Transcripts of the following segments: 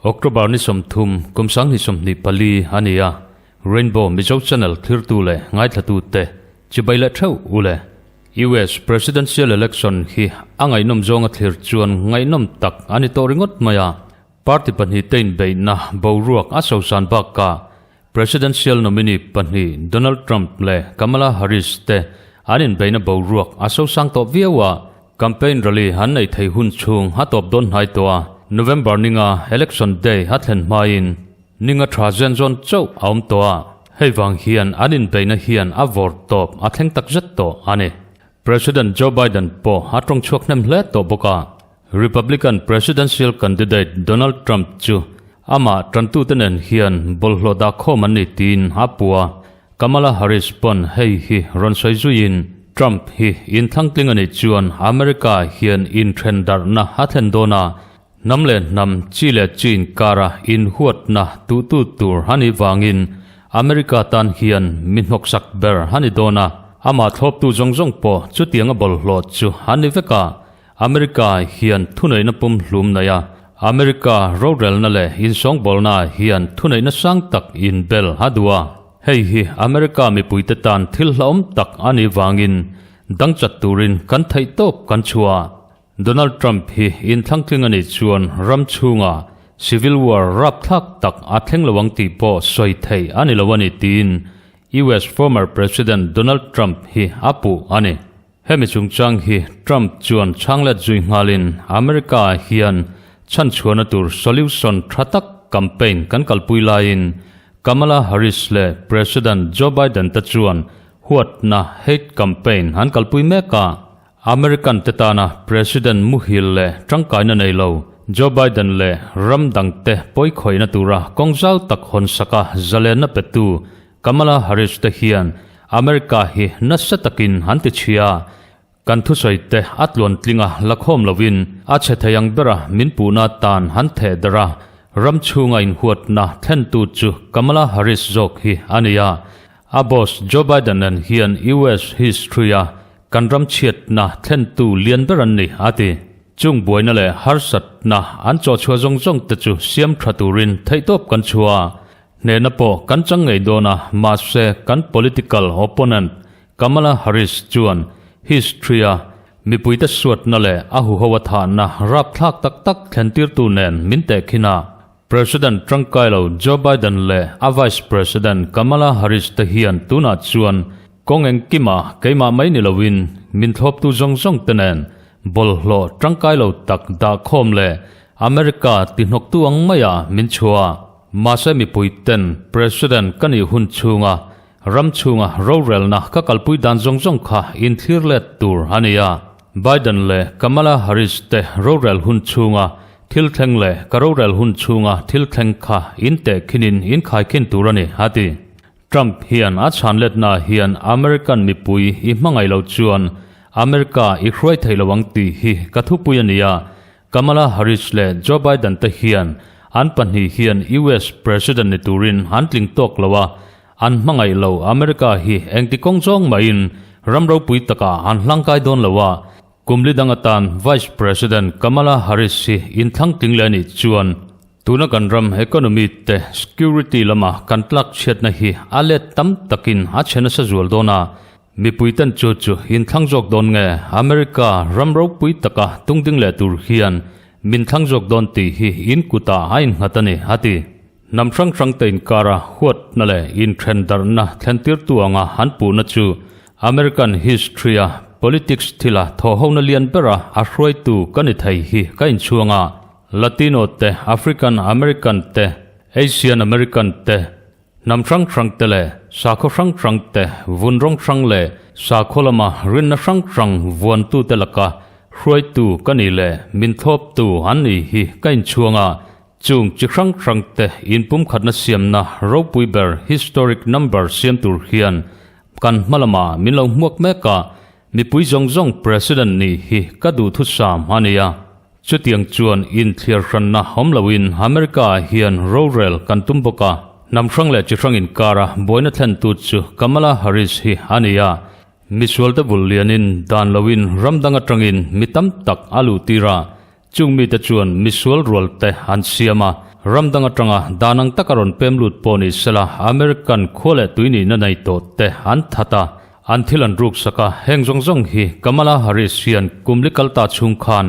October ni 30, kum 2024 a ni a, Rainbow Mizo Channel thirtu leh ngaithlatute chibai leh theuh u le. US Presidential Election hi a ngaihnawm zawnga thlir chuan ngaihnawm tak a ni tawh ringawt mai a, party pahnihte inbeihna boruak a sosan bakah Presidential nominee pahnih Donald Trump leh Kamala Harris te an inbeihna boruak a sosang tawh viau a, campaign rally an neih theih hun chhung a tawp dawn hnai tawh a, November ninga election day a thlen hmain ninga tha zen zawn chauh a awm tawh a, hei vang hian an inbeihna hian a vawr tawp a thleng tak zet tawh a ni. President Joe Biden pawh a tawng chhuak hnem hle tawh bawk a, Republican presidential candidate Donald Trump chu amah tantute nen hian bawlhhlawh dah khawm an ni tiin a pu a, Kamala Harris pawn hei hi rawn sawi zuiin Trump hi inthlangtling a nih chuan America hian inthen darhna a thlen dawn a, hnam leh hnam, chi leh chi inkara inhuatna tuhtu tur a nih vangin America tan hian mi hnawksak ber a ni dawn a, amah thlawptu zawng zawng pawh chutianga bawlhhlawh chu an ni vek a. America hian thuneihna pumhlum nei a, America rorelna leh insawngbawlna hian thuneihna sang tak inbel a duh a. Hei hi America mipuite tan thil hlauhawm tak a nih vangin dangchat turin kan theihtawp kan chhuah. Donald Trump hi inthlangtling a nih chuan ram chhunga civil war rapthlak tak a thleng lo ang tih pawh sawi theih a ni lo a ni tiin US former President Donald Trump hi a puh a ni. Hemi chungchang hi Trump chuan chhanglet zui nghalin America hian chhanchhuahna tur solution tha tak campaign kan kalpui laiin Kamala Harris leh President Joe Biden te chuan huatna hate campaign an kalpui mek a. American te tana President muhil leh tangkaina nei lo Joe Biden leh ram dangte pawikhawihna tura kawng zau tak hawnsaka zalenna petu Kamala Harris te hian America hi nasa takin an ti chhia. Kan thusawi te a tluan tlinga la khawm lovin a chhe thei ang bera min puhna tan han theh darh a, ram chhunga inhuatna thlentu chu Kamala Harris zawk hi a ni a. A boss Joe Biden nen hian US history-a kan ram chhiatna thlentu lian ber an ni, a ti. Chung buaina leh harsatna an chawhchhuah zawng zawng te chu siam tha turin theihtawp kan chhuah a. Hnehna pawh kan chang ngei dawn a, mahse kan political opponent Kamala Harris chuan history-a mipuite suatna leh a huho a thahna rapthlak tak tak thlentirtu nen min tehkhin a. President tangkai lo Joe Biden leh a Vice President Kamala Harris te hian tunah chuan kawng engkima keimah mai ni loin min thlawptu zawng zawng te nen bawlhhlawh tangkai lo tak dahkhawm leh America tihnawktu ang maia min chhuah. Mahse mipui ten President ka nih hun chhunga ram chhunga rorelna ka kalpui dan zawng zawng kha inthlir let tur a ni a. Biden leh Kamala Harris te rorel hun chhunga thil thleng leh ka rorel hun chhunga thil thleng kha intehkhinin inkhaikhin tur a ni, a ti. Trump hian a chhan letna hian American mipui i hmangaih lo chuan America i hruai thei lo ang tih hi ka thupui a ni a, Kamala Harris leh Joe Biden te hian an pahnih hian US President ni turin an tling tawk lo a, an hmangaih lo America hi engti kawng zawng mahin ram ropui takah an hlangkai dawn lo a, kum li dang atan Vice President Kamala Harris hi inthlang tling leh a nih chuan tuna kan ram economy te security lama kan tlak chhiatna hi a let tam takin a chhe nasa zual dawn a, Mipui ten chu chu inthlang zawk dawn nge America ram ropui taka tungding leh tur hian min thlang zawk dawn tih hi in kutah a innghat a ni, a ti. Hnam hrang hrang te inkara huatna leh inthen darhna thlentirtu anga an puhna chu American history-a politics thila thawhhona lian bera a hruaitu ka ni thei hi ka inchhuang a, Latino te, African American te, Asian American te, Hnam hrang hrang te leh sakhaw hrang hrang te, vun rawng hrang leh sakhaw lama rinna hrang hrang vuantute laka hruaitu ka nih leh min thlawptu an nih hi ka inchhuang a, chung chi hrang hrang te inpumkhatna siamna ropui ber historic number siam tur hian kan hma lamah min lo hmuak mek a, mipui zawng zawng President nih hi ka duhthusam a ni a. Chutiang chuan inthliar hranna awm loin America-ah hian rorel kan tum bawk a. Hnam hrang leh chi hrang inkara buaina thlentu chu Kamala Harris hi a ni a. Misualte vul lianin dan loin ram dang atangin mi tam tak a luh tir a. Chung mite chuan misual rual te an siam a, ram dang atanga dan ang taka rawn pem lut pawh ni sela American khua leh tui nihna nei tawh te an that a, an thil an ruk sak a, heng zawng zawng hi Kamala Harris hian kum li kal ta chhung khan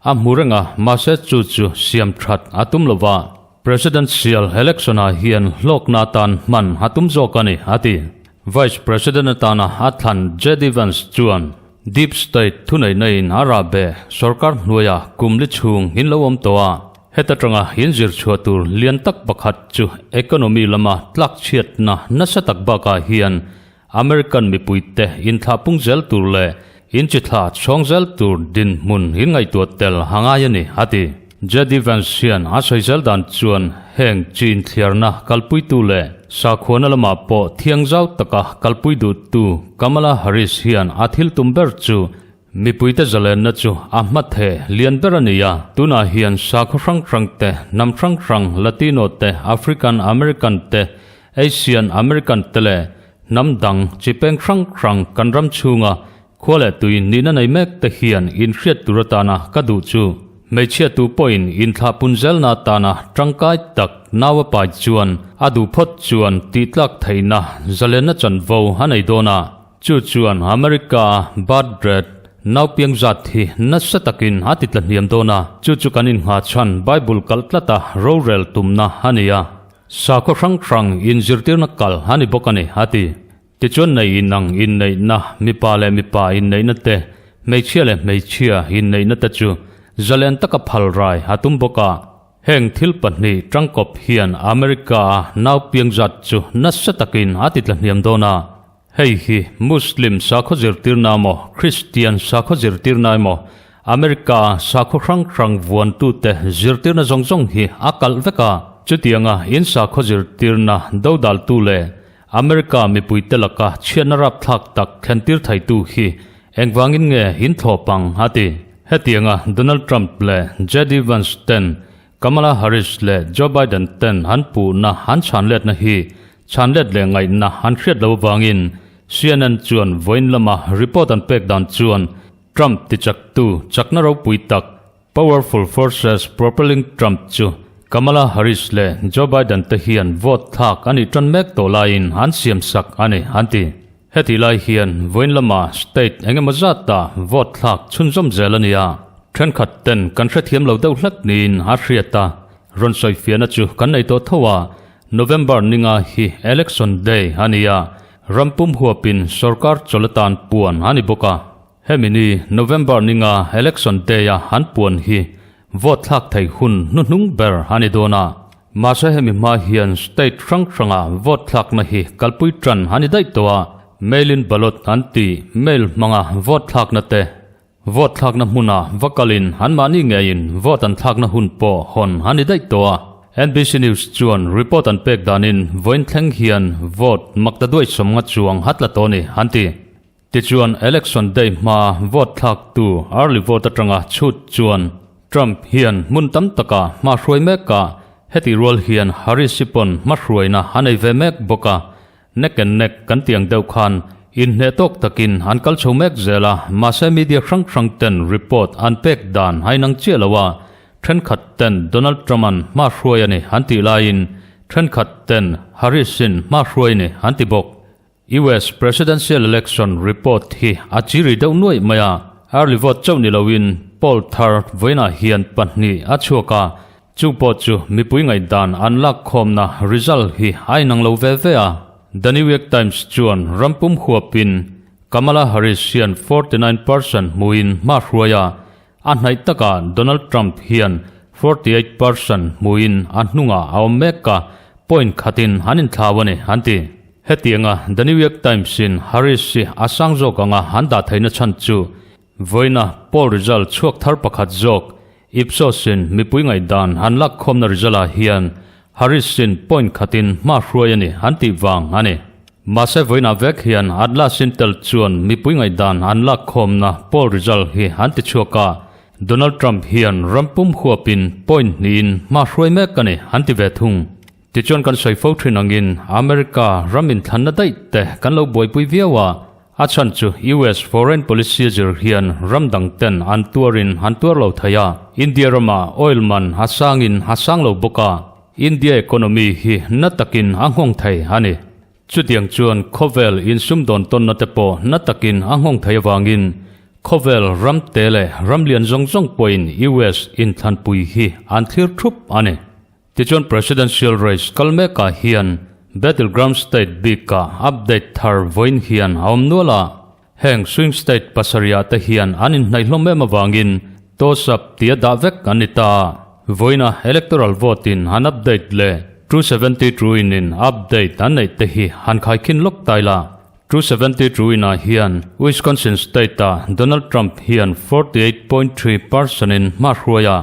a hmu reng a, mahse chu chu siam that a tum lo va, Presidential election ah hian hlawkna atan hman a tum zawk a ni, a ti. Vice President atana a thlan JD Vance chuan Deep State thuneihna in a rah be sorkar hnuaia kum li chhung in lo awm tawh a, heta tanga in zir chhuah tur lian tak pakhat chu economy lama tlak chhiatna nasa tak bakah hian American mipuite inthlah pung zel tur leh inchithla chhawng zel tur dinhmun in ngaihtuah tel a ngai a ni, a ti. JD Vance hian a sawi zel dan chuan heng chi inthliarna kalpuitu leh sakhuana lamah pawh thiang zau taka kalpui duhtu Kamala Harris hian a thil tum ber chu mipuite zalenna chu a hmathe lian ber a ni a. Tunah hian sakhaw hrang hrang te, hnam hrang hrang, Latino te, African American te, Asian American te leh hnam dang chi peng hrang hrang kan ram chhunga Khua leh tui nihna nei mek te hian inhriat tur atana ka duh chu hmeichhia tu pawhin inthlah pun zelna atana tangkai tak nau a pai chuan a duh phawt chuan tihtlak theihna zalenna chanvo a nei dawn a, chu chuan America a birth rate nau piang zat hi nasa takin a ti tla hniam dawn a, chu chu kan inngha chhan Bible kalh tlata rorel tumna a ni a, sakhaw hrang hrang inzirtirna kal a ni bawk a ni, a ti. Tichuan nei inang inneihna, mipa leh mipa inneihna te, hmeichhia leh hmeichhia inneihna te chu zalen taka phal rai a tum bawk a. Heng thil pahnih tangkawp hian America-a nau piang zat chu nasa takin a ti tla hniam dawn a. Hei hi Muslim sakhaw zirtirna emaw, Kristian sakhaw zirtirna emaw, America-a sakhaw hrang hrang vuantute zirtirna zawng zawng hi a kalh vek a. Chutianga in sakhaw zirtirna dodaltu leh America mipuite laka chhiatna rapthlak tak thlentir theitu hi engvangin nge in thlawp ang a ti. Hetianga Donald Trump leh JD Vance ten Kamala Harris leh Joe Biden ten an puhna an chhanletna hi chhanlet leh ngaihna an hriat lo avangin CNN chuan vawiin lama report an pek dan chuan Trump tichaktu chakna ropui tak Powerful forces propelling Trump chu Kamala Harris leh Joe Biden te hian vote thlak a nih tan mek tawh laiin an siam sak a ni, an ti. Hetih lai hian vawiin lama state eng emaw zata vote thlak chhunzawm zel a ni a, thenkhat ten kan hrethiam lo deuh hlek niin a hriat a, rawn sawifiahna chu kan nei tawh tho a, November ninga hi Election Day a ni a, ram pum huapin sorkar chawlh atan puan a ni bawk a. Hemi ni November ninga Election Day-a an puan hi vote thlak thei hun hnuhnung ber a ni dawn a. Mahse hemi hma hian state hrang hranga vote thlakna hi kalpui tan a ni daih tawh a, mail-in ballot an tih mail hmanga vote thlakna te, vote thlakna hmuna va kalin anmahni ngeiin vote an thlakna hun pawh hawn a ni daih tawh a. NBC News chuan report an pek danin vawiin thleng hian vote makta duai sawmnga chuang a tla tawh a ni an ti. Tichuan Election Day hma vote thlaktu early vote atanga chhut chuan Trump hian hmun tam takah hma hruai mek a, heti rual hian Harris hi pawn hma hruaina a nei ve mek bawk a, neck and neck kan ti ang deuh khan inhneh tawk takin an kal chho mek zel a, mahse media hrang hrang ten report an pek dan a inang chiah lo a, thenkhat ten Donald Trump-a'n hma hruai a ni an tih laiin thenkhat ten Harris-in hma hruai a ni an ti bawk. US Presidential Election report hi a chiri deuh nuaih mai a, early vote chauh ni loin poll thar vawiinah hian pahnih a chhuak a, chu pawh chu mipui ngaihdan an lakkhawmna result hi a inang lo ve ve a. The New York Times chuan rampum huapin Kamala Harris hian 49 percent hmuin hma hruai a, a hnaih takah Donald Trump hian 48 percent hmuin a hnungah a awm mek a, point khatin an inthlau a ni, an ti. Hetianga The New York Times-in Harris hi a sang zawk anga an dah theihna chhan chu vawiina poll result chhuak thar pakhat zawk Ipsos-in mipui ngaihdan an lakkhawmna result-ah hian Harris-in point khatin hma hruai a ni an tih vang a ni. Mahse vawiinah vek hian Atlas Intel chuan mipui ngaihdan an lakkhawmna poll result hi an ti chhuak a, Donald Trump hian ram pum huapin point hnihin hma hruai mek a ni an ti ve thung. Tichuan kan sawi fo thin angin America ram inthlanna daih te kan lo buaipui viau a, a chhan chu US foreign policy a zir hian ram dang ten an tuarin an tuar lo thei a, India ramah oil man a sangin a sang lo bawk a, India economy hi na takin a nghawng thei a ni. Chutiang chuan khawvel insumdawn tawnna te pawh na takin a nghawng thei avangin khawvel ram te leh ram lian zawng zawng pawhin US inthlanpui hi an thlir thup a ni. Tichuan Presidential race kal mekah hian Battleground State bikah update thar vawiin hian a awm nual a, heng swing state pasarihah te hian an inhnaih hlawm em avangin toss up tia dah vek an ni ta. Vawiina electoral vote in an update leh 272 in in update an neih te hi han khaikhin lawk tai la. 272 inah hian Wisconsin state-ah Donald Trump hian 48.3 percent in hma hruai a,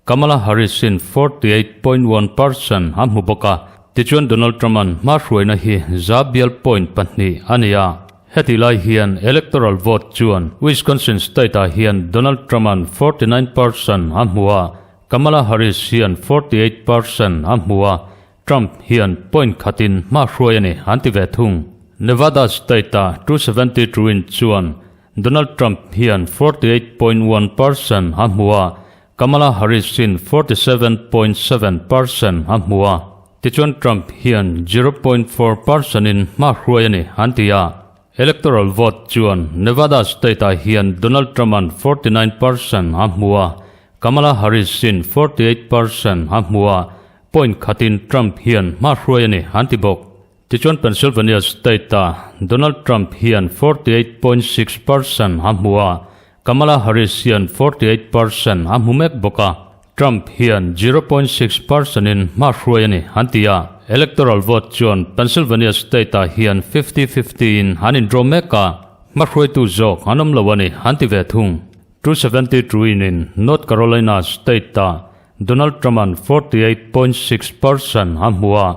Kamala Harris-in 48.1 percent a hmu bawk a, tichuan Donald Trump-a'n hma hruaina hi za bial point pahnih a ni a. Hetih lai hian electoral vote chuan Wisconsin state-ah hian Donald Trump-a'n 49 percent a hmu a, Kamala Harris hian 48 percent a hmu a, Trump hian point khatin hma hruai a ni an ti ve thung. Nevada state-a 272 in chuan Donald Trump hian 48.1 percent a hmu a, Kamala Harris-in 47.7 percent a hmu a, tichuan Trump hian 0.4 percent-in hma hruai a ni an ti a. Electoral vote chuan Nevada state-ah hian Donald Trump-a'n 49 percent a hmu a, Kamala Harris-in 48 percent a hmu a, point khatin Trump hian hma hruai a ni an ti bawk. Tichuan Pennsylvania state-ah Donald Trump hian 48.6 percent a hmu a, Kamala Harris hian 48 percent a hmu mek bawk a, Trump hian 0.6 percent-in hma hruai a ni an ti a. Electoral vote chuan Pennsylvania state-ah hian fifty-fifty in an indraw mek a, hma hruaitu zawk an awm lo a ni an ti ve thung. 272 in North Carolina state-ah Donald Trump-a'n 48.6 percent a hmu a,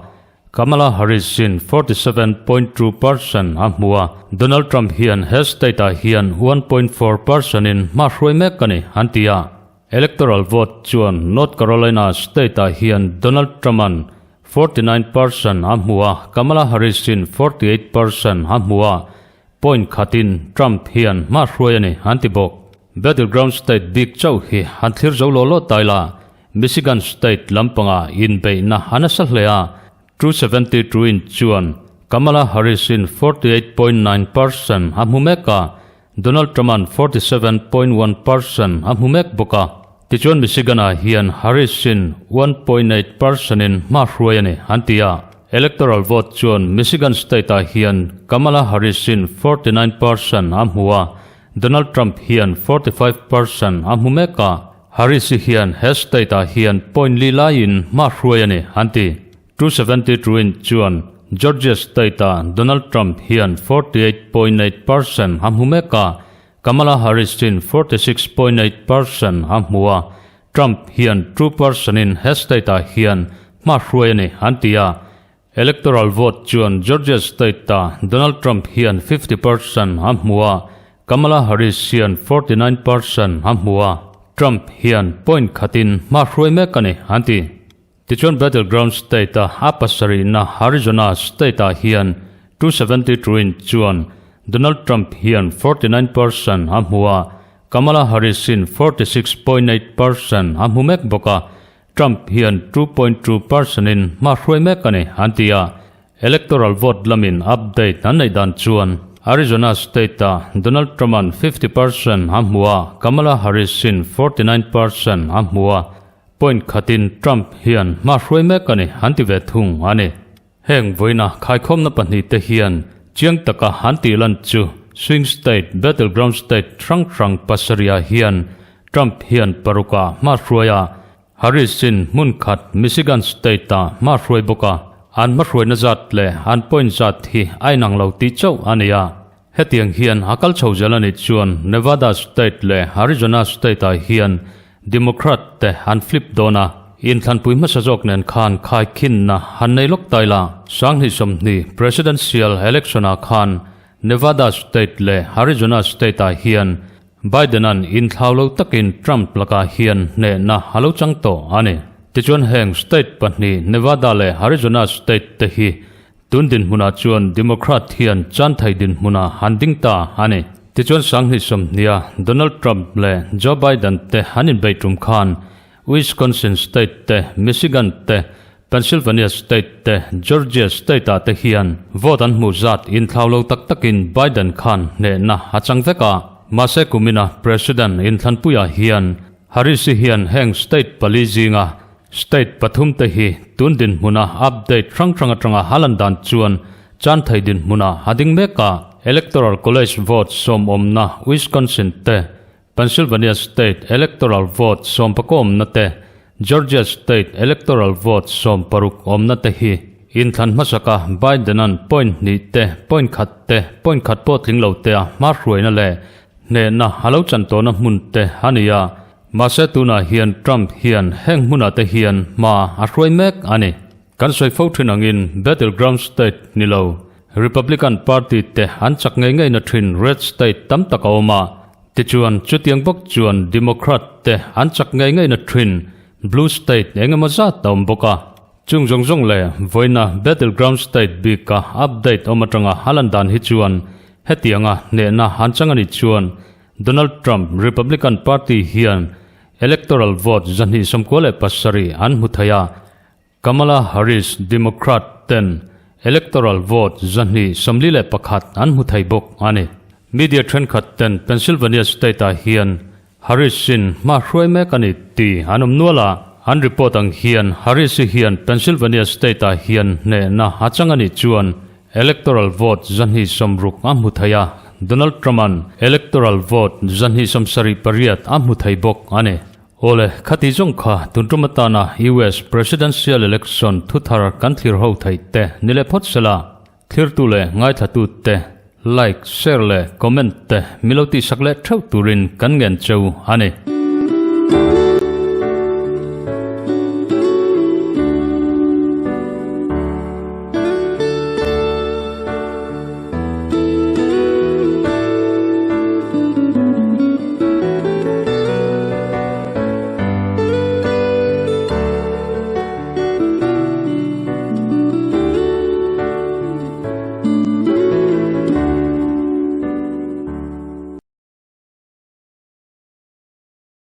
Kamala Harris-in 47.2 percent a hmu a, Donald Trump hian he state-ah hian 1.4 percent-in hma hruai mek a ni, an ti a. Electoral vote chuan North Carolina state-ah hian Donald Trump-a'n 49 percent a hmu a, Kamala Harris-in 48 percent a hmu a, point khatin Trump hian hma hruai a ni, an ti bawk. Battleground state bik chauh hi an thlir zo law law tai la, Michigan state lampanga inbeihna a nasa hle a, 272 in chuan Kamala Harris-in 48.9 percent a hmu mek a, Donald Trump-a'n 47.1 percent a hmu mek bawk a. Tichuan Michigan-ah hian Harris-in 1.8 percent-in hma hruai a ni, an ti a. Electoral vote chuan Michigan state-ah hian Kamala Harris-in 49 percent a hmu a, Donald Trump hian 45 percent a hmu mek a. Harris-i hian he state-ah hian point li laiin hma hruai a ni, an ti. 272 in chuan Georgia state-ah Donald Trump hian 48.8 percent a hmu mek a, Kamala Harris-in 46.8 percent a hmu a, Trump hian 2 percent-in he state-ah hian hma hruai a ni, an ti a. Electoral vote chuan Georgia state-ah Donald Trump hian 50 percent a hmu a, Kamala Harris hian 49 percent a hmu a, Trump hian point khatin hma hruai mek a ni, an ti. Tichuan battleground state-a a pasarihna Arizona state-ah hian 272 in chuan Donald Trump hian 49 percent a hmu a, Kamala Harris-in 46.8 percent a hmu mek bawk a, Trump hian 2.2 percent in hma hruai mek a ni, an ti a. Electoral vote lamin update an neih dan chuan Arizona state-ah Donald Trump-a'n 50 percent a hmu a, Kamala Harris-in 49 percent a hmu a, point khatin Trump hian hma hruai mek a ni, an ti ve thung a ni. Heng vawiina khaikhawmna pahnihte hian chiang taka an tih lan chu swing state, battleground state hrang hrang pasarihah hian Trump hian parukah hma hruai a, Harris-in hmun khat Michigan state-ah hma hruai bawk a, an hmahruaina zat leh an point zat hi a inang lo tih chauh a ni a. Hetiang hian a kal chho zel a nih chuan Nevada state leh Arizona state-ah hian Democrat te an flip dawn a, inthlanpui hmasa zawk nen khan khaikhinna han nei lawk tai la. Sanghnih 20 Presidential election-ah khan Nevada state leh Arizona state-ah hian Biden-a'n inthlau lo takin Trump lakah hian hnehna a lo chang tawh a ni. Tichuan heng state pahnih Nevada leh Arizona state te hi tun dinhmunah chuan Democrat hian chanthei dinhmunah an ding ta a ni. Tichuan sanghnih sawmhnia Donald Trump leh Joe Biden te an inbei tum khan Wisconsin state te, Michigan te, Pennsylvania state te, Georgia state ah te hian vote an hmuh zat inthlau lo tak takin Biden khan hnehna a chang vek a. Mahse kumina President inthlanpuiah hian Harris-i hian heng state pali zinga state pathum te hi tun dinhmuna update hrang hrang atanga a lan dan chuan chan thei dinhmuna a ding mek a. Electoral College vote sawmawmna Wisconsin te, Pennsylvania state electoral vote sawmpakawmna te, Georgia state electoral vote 60 awmna te hi inthlan hmasaka Biden-a'n point hnih te, point khat te, point khat pawh tling lo tea hma hruaina leh hnehna a lo chan tawhna hmun te a ni a. Mahse tunah hian Trump hian heng hmunah te hian hma a hruai mek a ni. Kan sawi fo thin angin battleground state ni lo Republican party te an chak ngei ngeina thin red state tam tak a awm a. Tichuan, chutiang bawk chuan Democrat te an chak ngei ngeina thin blue state eng emaw zat a awm bawk a. Chung zawng zawng leh vawiina battleground state bika update awm atanga a lan dan hi chuan hetianga hnehna an chang a nih chuan Donald Trump Republican Party hian electoral vote 297 an hmu thei a. Kamala Harris, Democrat, ten electoral vote 241 an hmu thei bawk a ni. Media thenkhat ten Pennsylvania state-ah hian Harris-in hma hruai mek a ni tih an awm nual a, an report ang hian Harris-i hian Pennsylvania state-ah hian hnehna a chang a nih chuan electoral vote 260 a hmu thei a, Donald Trump-a'n electoral vote 278 a hmu thei bawk a ni. Awle, khati zawng kha tun tum atana US Presidential Election thuthar kan thlir ho theih te ni leh phawt sela, thlirtu leh ngaithlatu te like, share leh comment te milo tihsak leh theuh turin kan ngen cheu a ni.